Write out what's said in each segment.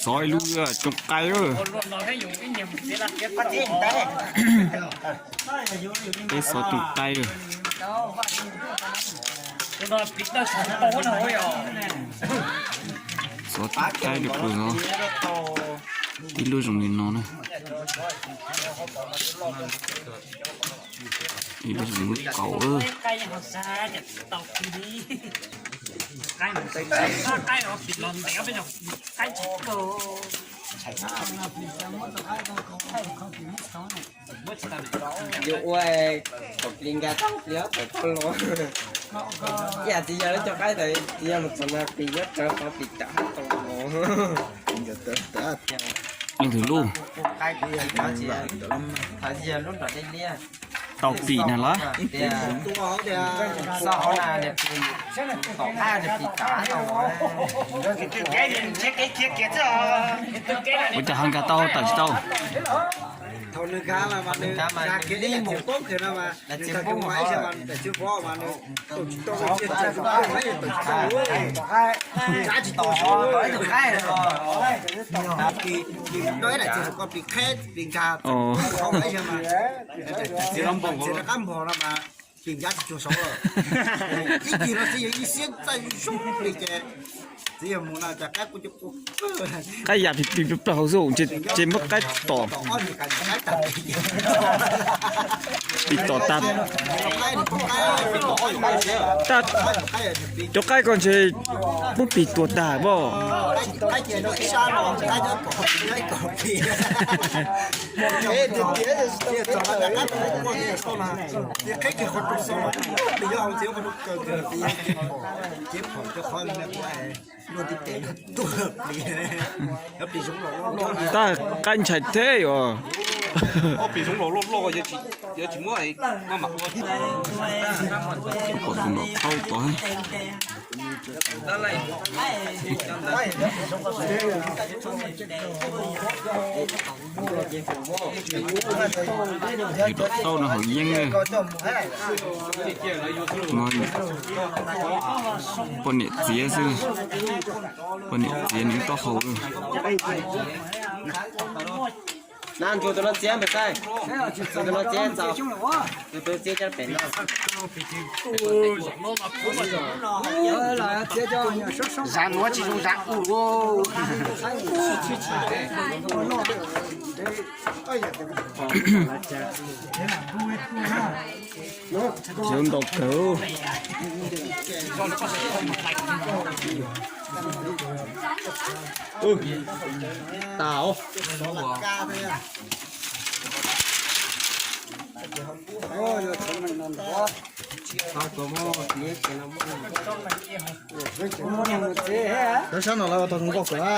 Xov ib lub cooj qaib. Peb xov cooj qaib lawm. Xov cooj qaib lawm pw no. Ib lub zoo li no na. Ib lub zoo lub kaus. Yuav ua kom plis nkag tau plis ob tawm tau los. Ib yam txiv yawg lawv cov qaib ntawd, txiv yawg mus txog na plis nyob rawv qhov plis tawm tau los. Leej twg lub? Tau plis na los? Ua cas ho nkag tau tawm tsis tau? Ib cig no txiv yawg ib xiab txaij zoo li ces txiv yawg mus no cas qaib quaj cuag quaj. Qaib ya plig plig plaws hauv xwb, ces muab qaib tom, plig tom tag. Cov qaib ko ntshe muab plig tua tag pob. Tab qaib ntshai thiab os. Pom tus nraum thauj tod. Nraum thauj no haus yeeb. Poj niam txiav xwb. Poj niam txiav nws taub hau. Na ntsuag tus no txiav npam xaij, tus no txiav txaus, tus txiav cov pem no. Zas nuav tsis zoo zas u. Cov ntau kawg. Tas os. Cov sab no lawv ua tau zoo nkauj kawg na.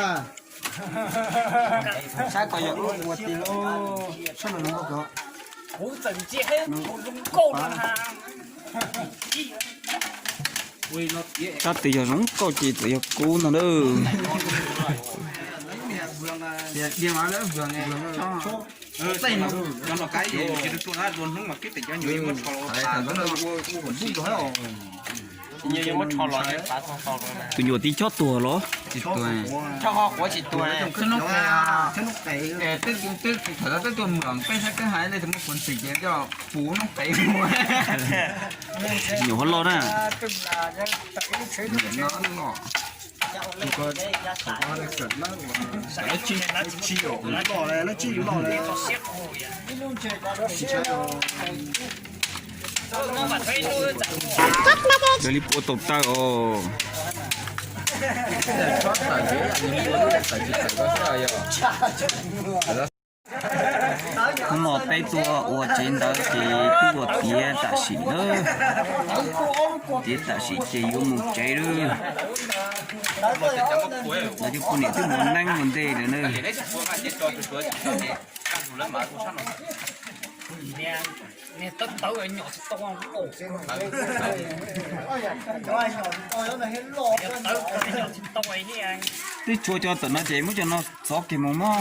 Sab ko yog ua ti lub sab no zoo nkauj kawg. Sab twg yog zoo nkauj ces txawm yog kub no na. Tus nyuam tib chob tuag los? Tsis tuag. Twb twb thaum twb tuaj mloog peb sab kab hais li tus muaj kuv ntxim ces coj puv noob qev mus. Nyuam hov loj na. Yog li puav tau taw os. Hnub no peb tuaj ua tsev ntawd ces twb ua tiav tam sim na. Tiav tam sim ces yuav mus tsev lawm. Lawv cov poj niam twb mus neeb mus ntej lawm na. Twb tshua cov tawm no ces muab cov no txov kiag mus mog.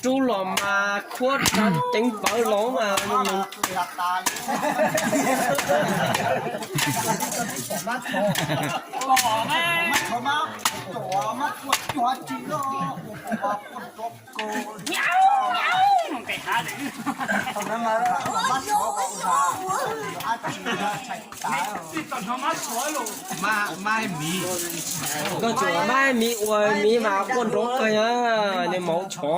Rub los mas khuab ceev pawv los mas. Koj tsuas maj miv ua miv mas quaj nrov kawg na, nws mauv tshov.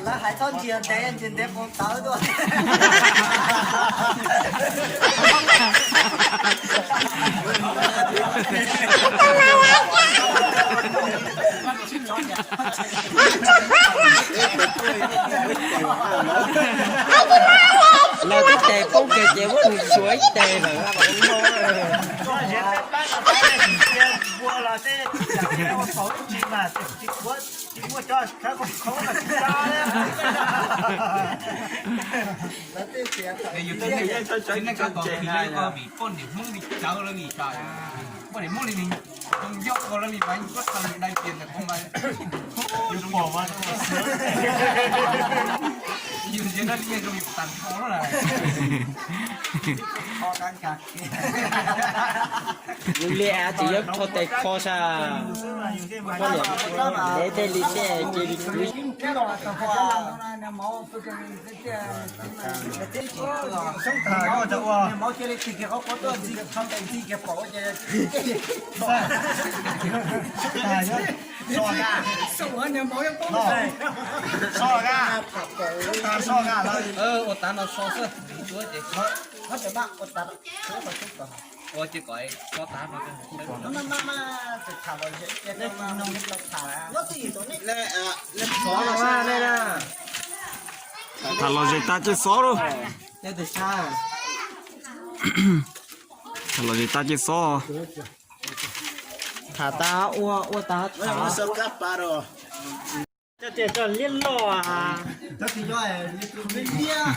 Lawv hais txhob ntsia ntev, ntsia ntev qau tawv tuaj. Lawv twb tes poob kiag ces muab nws suav ib tes lawm. Yus tej neeg, tej neeg koj tos kis li ko vim poj niam Hmoob li cawv lawv li cas, poj niam Hmoob li nws zoo yog ua lawv li mas yus kuj tau li dai tias ntawm qhov mas yus ntsia dab li zoo yus tag nrho lawm. Yus li tsis yog rho tes kho sas, poj niam dev tej li tej cia li kwv. Ua tav no so xwb, ua ces kom so tav no. Tham los zem tas ces xov lauj. Tham los zem tas ces xov. Tham tas ua, ua tas tham. Coj tias coj liab loj. Coj tias coj liab.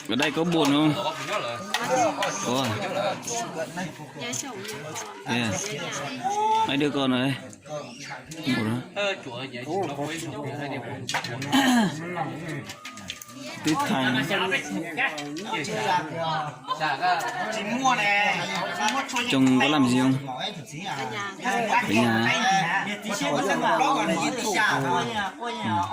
Có đây có buồn không? Có à? Hai đứa con rồi đấy. Buồn hả? Tứ Thành. Trông có làm gì không? Ở nhà.